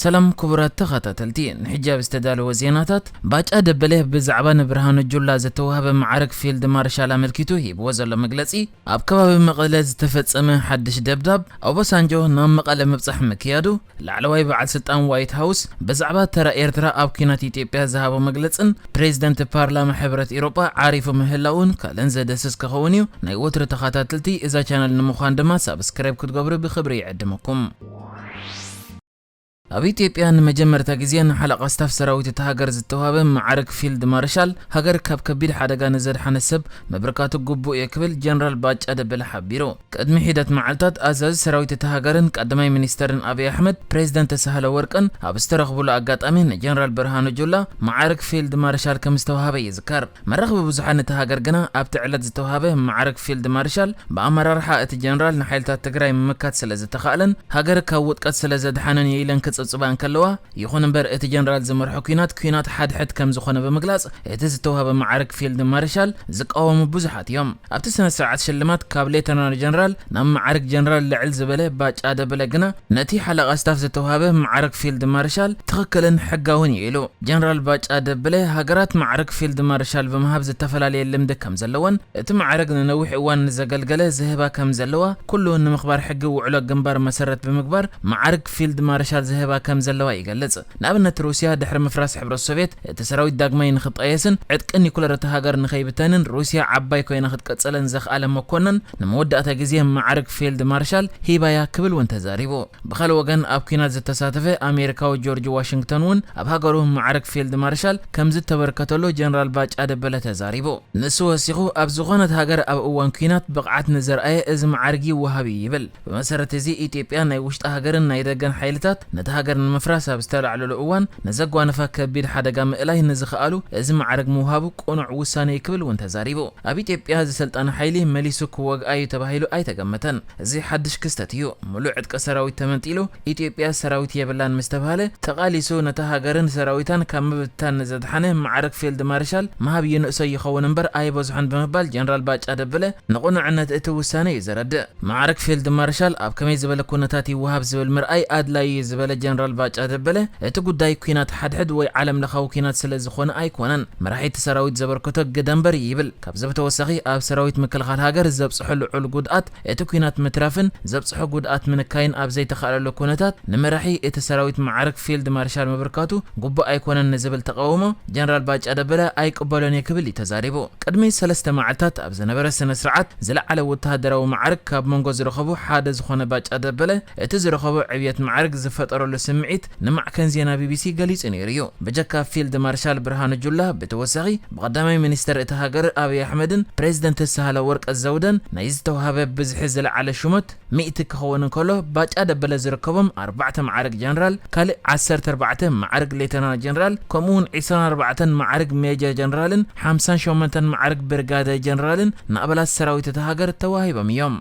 ሰላም ክቡራት ተኸታተልቲ፣ ንሕጂ ኣብ ዝተዳለወ ዜናታት፣ ባጫ ደበለ ብዛዕባ ንብርሃኑ ጁላ ዝተዋህበ ማዕረግ ፊልድ ማርሻል ኣመልኪቱ ሂብዎ ዘሎ መግለጺ፣ ኣብ ከባቢ መቐለ ዝተፈጸመ ሓድሽ ደብዳብ፣ ኦባሳንጆ ናብ መቐለ ምብጻሕ ምክያዱ፣ ላዕለዋይ በዓል ስልጣን ዋይት ሃውስ ብዛዕባ ተራ ኤርትራ ኣብ ኲናት ኢትዮጵያ ዝሃቦ መግለጽን ፕሬዚደንት ፓርላማ ሕብረት ኤውሮጳ ዓሪፉ ምህላውን ካልእን ዘደስስ ክኸውን እዩ። ናይ ወትሩ ተኸታተልቲ እዛ ቻነል ንምዃን ድማ ሳብስክራይብ ክትገብሩ ብኽብሪ ይዕድመኩም። ኣብ ኢትዮጵያ ንመጀመርታ ግዜ ንሓለቓ ስታፍ ሰራዊት እታ ሃገር ዝተዋህበ ማዕረግ ፊልድ ማርሻል፣ ሃገር ካብ ከቢድ ሓደጋ ንዘድሓነ ሰብ ምብርካቱ ግቡእ እዩ ክብል ጀነራል ባጫ ደበለ ሓቢሩ። ቅድሚ ሒደት መዓልታት ኣዛዚ ሰራዊት እታ ሃገርን ቀዳማይ ሚኒስተርን ኣብይ ኣሕመድ ፕሬዚደንት ሳህለ ወርቅን ኣብ ዝተረኽቡሉ ኣጋጣሚ ንጀነራል ብርሃኑ ጁላ ማዕረግ ፊልድ ማርሻል ከም ዝተዋህበ ይዝከር። መራኽቢ ብዙሓን እታ ሃገር ግና ኣብቲ ዕለት ዝተዋህበ ማዕረግ ፊልድ ማርሻል ብኣመራርሓ እቲ ጀነራል ንሓይልታት ትግራይ ምምካት ስለ ዝተኻእለን ሃገር ካብ ውድቀት ስለ ዘድሓነን እዩ ኢለን ክጽብጽባ እንከለዋ፣ ይኹን እምበር እቲ ጀነራል ዝመርሖ ኲናት ኲናት ሓድሕድ ከም ዝኾነ ብምግላጽ፣ እቲ ዝተዋህበ ማዕረግ ፊልድ ማርሻል ዝቃወሙ ብዙሓት እዮም። ኣብቲ ስነ ስርዓት ሽልማት ካብ ሌተናል ጀነራል ናብ ማዕረግ ጀነራል ልዕል ዝበለ ባጫ ደበለ ግና ነቲ ሓለቓ ስታፍ ዝተዋህበ ማዕረግ ፊልድ ማርሻል ትኽክልን ሕጋውን እዩ ኢሉ። ጀነራል ባጫ ደበለ ሃገራት ማዕረግ ፊልድ ማርሻል ብምሃብ ዝተፈላለየ ልምዲ ከም ዘለወን፣ እቲ ማዕረግ ንነዊሕ እዋን ንዘገልገለ ዝህባ ከም ዘለዋ፣ ኩሉ ንምኽባር ሕጊ ውዕሎ ግንባር መሰረት ብምግባር ማዕረግ ፊልድ ማርሻል ዝህባ ከም ዘለዋ ይገልጽ። ንኣብነት ሩስያ ድሕሪ ምፍራስ ሕብረት ሶቪየት እቲ ሰራዊት ዳግማይ ንኽጣየስን ዕጥቂ ኒኩለር እታ ሃገር ንኸይብተንን ሩስያ ዓባይ ኮይና ክትቀጽልን ዘኽኣለ መኮነን ንመወዳእታ ግዜ ማዕረግ ፊልድ ማርሻል ሂባያ ክብል እውን ተዛሪቡ። ብኻልእ ወገን ኣብ ኲናት ዝተሳተፈ ኣሜሪካዊ ጆርጅ ዋሽንግተን እውን ኣብ ሃገሩ ማዕረግ ፊልድ ማርሻል ከም ዝተበርከተሉ ጀነራል ባጫ ደበለ ተዛሪቡ። ንሱ ወሲኹ ኣብ ዝኾነት ሃገር ኣብ እዋን ኲናት ብቕዓት ንዘርኣየ እዚ ማዕርግ ይወሃብ እዩ ይብል። ብመሰረት እዚ ኢትዮጵያ ናይ ውሽጢ ሃገርን ናይ ደገን ሓይልታት ነቲ ሃገር ንምፍራስ ኣብ ዝተላዕለሉ እዋን ንዘጓነፋ ከቢድ ሓደጋ ምእላይ ንዝኸኣሉ እዚ ማዕረግ ምውሃቡ ቅኑዕ ውሳነ እዩ ክብል እውን ተዛሪቡ። ኣብ ኢትዮጵያ ዝሰልጠነ ሓይሊ መሊሱ ክወግኣ እዩ ተባሂሉ ኣይተገመተን። እዚ ሓድሽ ክስተት እዩ። ሙሉእ ዕጥቂ ሰራዊት ተመንጢሉ ኢትዮጵያ ሰራዊት የብላን ምስ ተባህለ ተቓሊሱ ነታ ሃገርን ሰራዊታን ካብ ምብትታን ንዘድሓነ ማዕረግ ፊልድ ማርሻል ምሃብ ይንእሶ ይኸውን እምበር ኣይበዝሖን ብምባል ጀነራል ባጫ ደበለ ንቕኑዕነት እቲ ውሳነ እዩ ዘረድእ። ማዕረግ ፊልድ ማርሻል ኣብ ከመይ ዝበለ ኩነታት ይወሃብ ዝብል ምርኣይ ኣድላዪ እዩ ዝበለ ጀነራል ባጫ ደበለ፣ እቲ ጉዳይ ኲናት ሓድሕድ ወይ ዓለም ለኻዊ ኲናት ስለ ዝኾነ ኣይኮነን፣ መራሒ እቲ ሰራዊት ዘበርከቶ ግደ እምበር እዩ ይብል። ካብዚ ብተወሳኺ ኣብ ሰራዊት ምክልኻል ሃገር ዘብፅሖ ልዑል ጉድኣት እቲ ኲናት ምትራፍን ዘብፅሖ ጉድኣት ምንካይን ኣብ ዘይተኻእለሉ ኩነታት ንመራሒ እቲ ሰራዊት ማዕረግ ፊልድ ማርሻል ምብርካቱ ግቡእ ኣይኮነን ንዝብል ተቓውሞ ጀነራል ባጫ ደበለ ኣይቅበሎን እየ ክብል እዩ ተዛሪቡ። ቅድሚ ሰለስተ መዓልታት ኣብ ዝነበረ ስነ ስርዓት ዝለዓለ ወተሃደራዊ ማዕርግ ካብ መንጎ ዝረኸቡ ሓደ ዝኾነ ባጫ ደበለ፣ እቲ ዝረኸቦ ዕብየት ማዕርግ ዝፈጠረሉ ስምዒት ንማዕከን ዜና ቢቢሲ ገሊጹ ነይሩ እዩ። ብጀካ ፊልድ ማርሻል ብርሃኑ ጁላ፣ ብተወሳኺ ብቐዳማይ ሚኒስተር እታ ሃገር ኣብይ ኣሕመድን ፕሬዚደንት ሳህለ ወርቅ ዘውደን ናይ ዝተዋህበ ብዝሒ ዝለዓለ ሹመት ሚእቲ ክኸውን እንከሎ፣ ባጫ ደበለ ዝርከቦም ኣርባዕተ ማዕርግ ጀነራል፣ ካልእ ዓሰርተ ኣርባዕተ ማዕርግ ሌተናል ጀነራል፣ ከምኡውን ዕስራን ኣርባዕተን ማዕርግ ሜጀር ጀነራልን ሓምሳን ሸሞንተን ማዕርግ ብርጋዴር ጀነራልን ንኣባላት ሰራዊት እታ ሃገር ተዋሂቦም እዮም።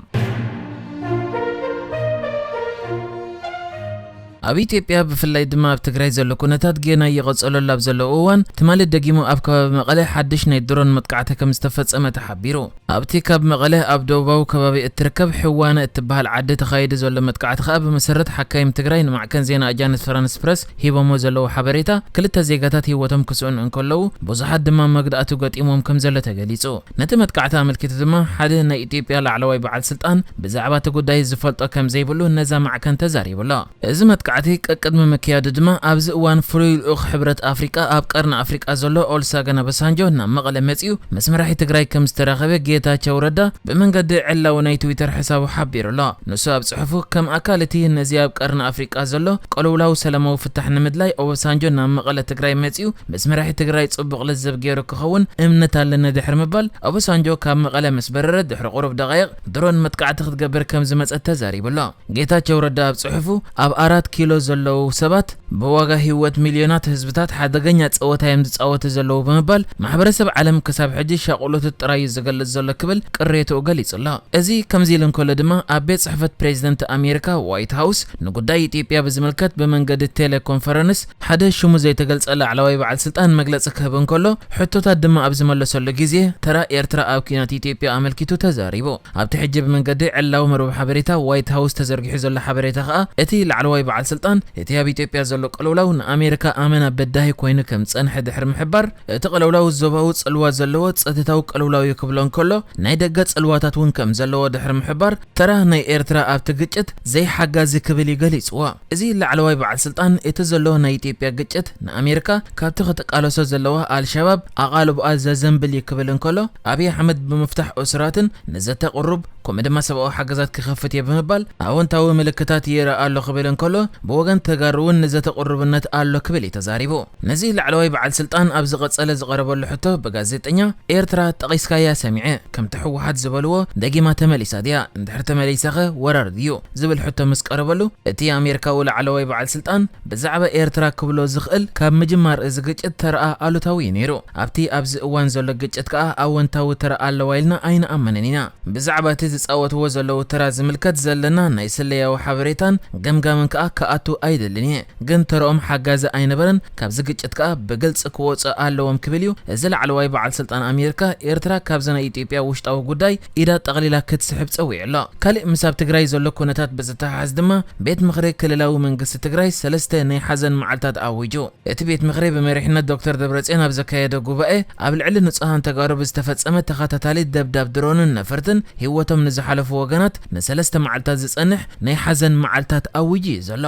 ኣብ ኢትዮጵያ ብፍላይ ድማ ኣብ ትግራይ ዘሎ ኩነታት ጌና ይቐጸለሉ ኣብ ዘለዎ እዋን፣ ትማሊ ደጊሙ ኣብ ከባቢ መቐለ ሓድሽ ናይ ድሮን መጥቃዕቲ ከም ዝተፈጸመ ተሓቢሩ። ኣብቲ ካብ መቐለ ኣብ ደቡባዊ ከባቢ እትርከብ ሕዋነ እትበሃል ዓዲ ተኻይዱ ዘሎ መጥቃዕቲ ከኣ ብመሰረት ሓካይም ትግራይ ንማዕከን ዜና ኣጃንስ ፍራንስ ፕረስ ሂቦሞ ዘለዉ ሓበሬታ፣ ክልተ ዜጋታት ህይወቶም ክስእኑ እንከለዉ፣ ብዙሓት ድማ መግዳእቱ ገጢሞም ከም ዘሎ ተገሊጹ። ነቲ መጥቃዕቲ ኣመልኪቱ ድማ ሓደ ናይ ኢትዮጵያ ላዕለዋይ በዓል ስልጣን ብዛዕባ እቲ ጉዳይ ዝፈልጦ ከም ዘይብሉ ነዛ ማዕከን ተዛሪቡ ኣሎ። እዚ መጥቃዕቲ ቀቅድሚ ምክያዱ ድማ ኣብዚ እዋን ፍሉይ ልኡኽ ሕብረት ኣፍሪቃ ኣብ ቀርኒ ኣፍሪቃ ዘሎ ኦሉሰጉን ኦባሳንጆ ናብ መቐለ መጺኡ ምስ መራሒ ትግራይ ከም ዝተራኸበ ጌታቸው ረዳ ብመንገዲ ዕላዊ ናይ ትዊተር ሕሳቡ ሓቢሩ ኣሎ። ንሱ ኣብ ጽሑፉ ከም ኣካል እቲ ነዚ ኣብ ቀርኒ ኣፍሪቃ ዘሎ ቅልውላው ሰላማዊ ፍታሕ ንምድላይ ኦባሳንጆ ናብ መቐለ ትግራይ መጺኡ ምስ መራሒ ትግራይ ጽቡቕ ልዝብ ገይሩ ክኸውን እምነት ኣለኒ ድሕሪ ምባል ኦባሳንጆ ካብ መቐለ ምስ በረረ ድሕሪ ቁሩብ ደቓይቕ ድሮን መጥቃዕቲ ክትገብር ከም ዝመጸት ተዛሪቡ ኣሎ። ጌታቸው ረዳ ኣብ ጽሑፉ፣ ኣብ ኣራት ኪሎ ዘለዉ ሰባት ብዋጋ ህይወት ሚልዮናት ህዝብታት ሓደገኛ ጸወታ እዮም ዝጻወቱ ዘለዉ ብምባል፣ ማሕበረሰብ ዓለም ክሳብ ሕጂ ሻቕሎቱ ጥራይ እዩ ዝገልጽ ዘሎ ክብል ቅሬትኡ ገሊጹ ኣሎ። እዚ ከምዚ ኢሉ እንከሎ ድማ፣ ኣብ ቤት ጽሕፈት ፕሬዚደንት ኣሜሪካ ዋይት ሃውስ ንጉዳይ ኢትዮጵያ ብዝምልከት ብመንገዲ ቴሌኮንፈረንስ ሓደ ሽሙ ዘይተገልጸ ላዕለዋይ በዓል ስልጣን መግለጺ ክህብ እንከሎ፣ ሕቶታት ድማ ኣብ ዝመለሰሉ ግዜ፣ ተራ ኤርትራ ኣብ ኲናት ኢትዮጵያ ኣመልኪቱ ተዛሪቡ። ኣብቲ ሕጂ ብመንገዲ ዕላዊ መርበብ ሓበሬታ ዋይት ሃውስ ተዘርጊሑ ዘሎ ሓበሬታ ከኣ፣ እቲ ላዕለዋይ በዓል ስልጣን፣ እቲ ኣብ ኢትዮጵያ ዘሎ ቅልውላው ንኣሜሪካ ኣመና በዳሂ ኮይኑ ከም ዝጸንሐ ድሕሪ ምሕባር፣ እቲ ቅልውላው ዞባዊ ጽልዋ ዘለዎ ጸጥታዊ ቅልውላው እዩ ክብሎ እንከሎ፣ ናይ ደገ ጽልዋታት እውን ከም ዘለዎ ድሕሪ ምሕባር፣ ተራ ናይ ኤርትራ ኣብቲ ግጭት ዘይሓጋዚ ክብል እዩ ገሊጽዎ። እዚ ላዕለዋይ በዓል ስልጣን፣ እቲ ዘሎ ናይ ኢትዮጵያ ግጭት ንኣሜሪካ ካብቲ ክትቃለሶ ዘለዋ ኣልሸባብ ኣቓልቦኣ ዘዘንብል እዩ ክብል እንከሎ፣ ኣብይ ኣሕመድ ብምፍታሕ እሱራትን ንዘተ ቅሩብ ከምኡ ድማ ሰብኣዊ ሓገዛት ክኸፍት እየ ብምባል ኣወንታዊ ምልክታት ይረኣ ኣሎ ክብል እንከሎ፣ ብወገን ተጋሩ እውን ንዘተ ቅሩብነት ኣሎ ክብል እዩ ተዛሪቡ። ነዚ ላዕለዋይ በዓል ስልጣን ኣብ ዝቐጸለ ዝቐረበሉ ሕቶ ብጋዜጠኛ፣ ኤርትራ ጠቒስካያ ሰሚዐ፣ ከምቲ ህወሓት ዝበልዎ ደጊማ ተመሊሳ ድያ? እንድሕር ተመሊሳኸ ወራር ድዩ? ዝብል ሕቶ ምስ ቀረበሉ፣ እቲ ኣሜሪካዊ ላዕለዋይ በዓል ስልጣን ብዛዕባ ኤርትራ ክብሎ ዝኽእል ካብ ምጅማር እዚ ግጭት ተረኣ ኣሉታዊ እዩ ነይሩ። ኣብቲ ኣብዚ እዋን ዘሎ ግጭት ከኣ ኣወንታዊ ተራ ኣለዋ ኢልና ኣይንኣምንን ኢና። ብዛዕባ እቲ ዝጻወትዎ ዘለዉ ተራ ዝምልከት ዘለና ናይ ስለያዊ ሓበሬታን ገምጋምን ከኣ ክኣቱ ኣይደልን እየ። ግን ተረኦም ሓጋዚ ኣይነበረን፣ ካብዚ ግጭት ከኣ ብግልጺ ክወጹ ኣለዎም ክብል እዩ እዚ ላዕለዋይ በዓል ስልጣን ኣሜሪካ። ኤርትራ ካብዚ ናይ ኢትዮጵያ ውሽጣዊ ጉዳይ ኢዳ ጠቕሊላ ክትስሕብ ጸዊዑ ኣሎ። ካልእ ምስ ኣብ ትግራይ ዘሎ ኩነታት ብዝተሓሓዝ ድማ ቤት ምኽሪ ክልላዊ መንግስቲ ትግራይ ሰለስተ ናይ ሓዘን መዓልታት ኣዊጁ። እቲ ቤት ምኽሪ ብመሪሕነት ዶክተር ደብረጽዮን ኣብ ዘካየደ ጉባኤ ኣብ ልዕሊ ንጹሃን ተጋሩ ብዝተፈጸመ ተኸታታሊ ደብዳብ ድሮንን ነፈርትን ህይወቶም ንዝሓለፉ ወገናት ንሰለስተ መዓልታት ዝጸንሕ ናይ ሓዘን መዓልታት ኣዊጁ እዩ ዘሎ።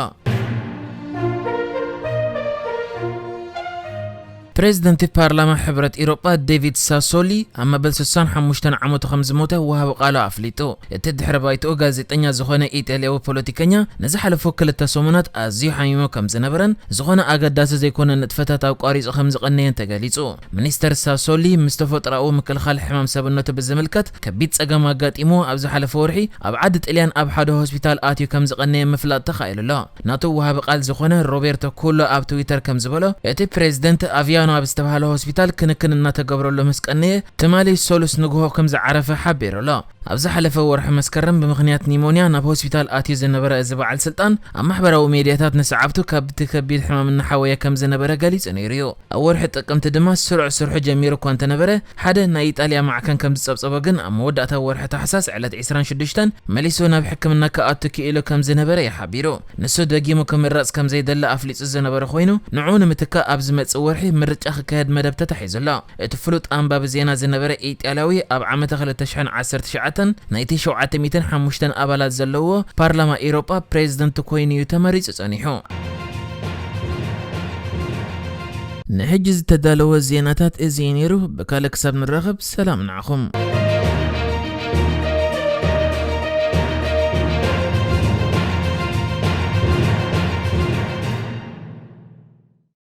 ፕሬዚደንት ፓርላማ ሕብረት ኢሮጳ ዴቪድ ሳሶሊ ኣብ መበል ስሳን ሓሙሽተን ዓመቱ ከም ዝሞተ ወሃቢ ቃሉ ኣፍሊጡ። እቲ ድሕረ ባይትኡ ጋዜጠኛ ዝኾነ ኢጣልያዊ ፖለቲከኛ ንዝሓለፉ ክልተ ሰሙናት ኣዝዩ ሓሚሙ ከም ዝነበረን ዝኾነ ኣገዳሲ ዘይኮነ ንጥፈታት ኣቋሪጹ ከም ዝቐነየን ተገሊጹ። ሚኒስተር ሳሶሊ ምስ ተፈጥሮኣዊ ምክልኻል ሕማም ሰብነቱ ብዝምልከት ከቢድ ጸገም ኣጋጢሙ ኣብ ዝሓለፈ ወርሒ ኣብ ዓዲ ጥልያን ኣብ ሓደ ሆስፒታል ኣትዩ ከም ዝቐነየ ምፍላጥ ተኻኢሉ ኣሎ። ናቱ ወሃቢ ቃል ዝኾነ ሮቤርቶ ኩሎ ኣብ ትዊተር ከም ዝበሎ፣ እቲ ፕሬዝደንት ኣቪያኖ ኣብ ዝተባህለ ሆስፒታል ክንክን እናተገብረሉ ምስ ቀነየ፣ ትማሊ ሰሉስ ንግሆ ከም ዝዓረፈ ሓቢሩ ኣሎ። ኣብ ዝሓለፈ ወርሒ መስከረም ብምኽንያት ኒሞንያ ናብ ሆስፒታል ኣትዩ ዝነበረ እዚ በዓል ስልጣን፣ ኣብ ማሕበራዊ ሜድያታት ንሰዓብቱ ካብቲ ከቢድ ሕማም እናሓወየ ከም ዝነበረ ገሊጹ ነይሩ እዩ። ኣብ ወርሒ ጥቅምቲ ድማ ስሩዕ ስርሑ ጀሚሩ እኳ እንተነበረ፣ ሓደ ናይ ኢጣልያ ማዕከን ከም ዝጸብጸቦ ግን ኣብ መወዳእታ ወርሒ ታሕሳስ ዕለት ዕስራን ሽዱሽተን መሊሱ ናብ ሕክምና ክኣቱ ክኢሉ ከም ዝነበረ እዩ ሓቢሩ። ንሱ ደጊሙ ክምረጽ ከም ዘይደሊ ኣፍሊጹ ዝነበረ ኮይኑ፣ ንዕኡ ንምትካእ ኣብ ዝመጽእ ወርሒ ምርጫ ክካየድ መደብ ተታሒዙ ኣሎ። እቲ ፍሉጥ ኣንባቢ ዜና ዝነበረ ኢጣልያዊ ኣብ ዓመተ ክልተ ሽሕን ዓሰርተ ትሽዓተን ናይቲ ሸውዓተ ሚእትን ሓሙሽተን ኣባላት ዘለዎ ፓርላማ ኤውሮጳ ፕሬዝደንት ኮይኑ እዩ ተመሪጹ ጸኒሑ። ንሕጂ ዝተዳለወ ዜናታት እዚ እዩ ነይሩ። ብካልእ ክሳብ ንራኸብ ሰላም ንዓኹም።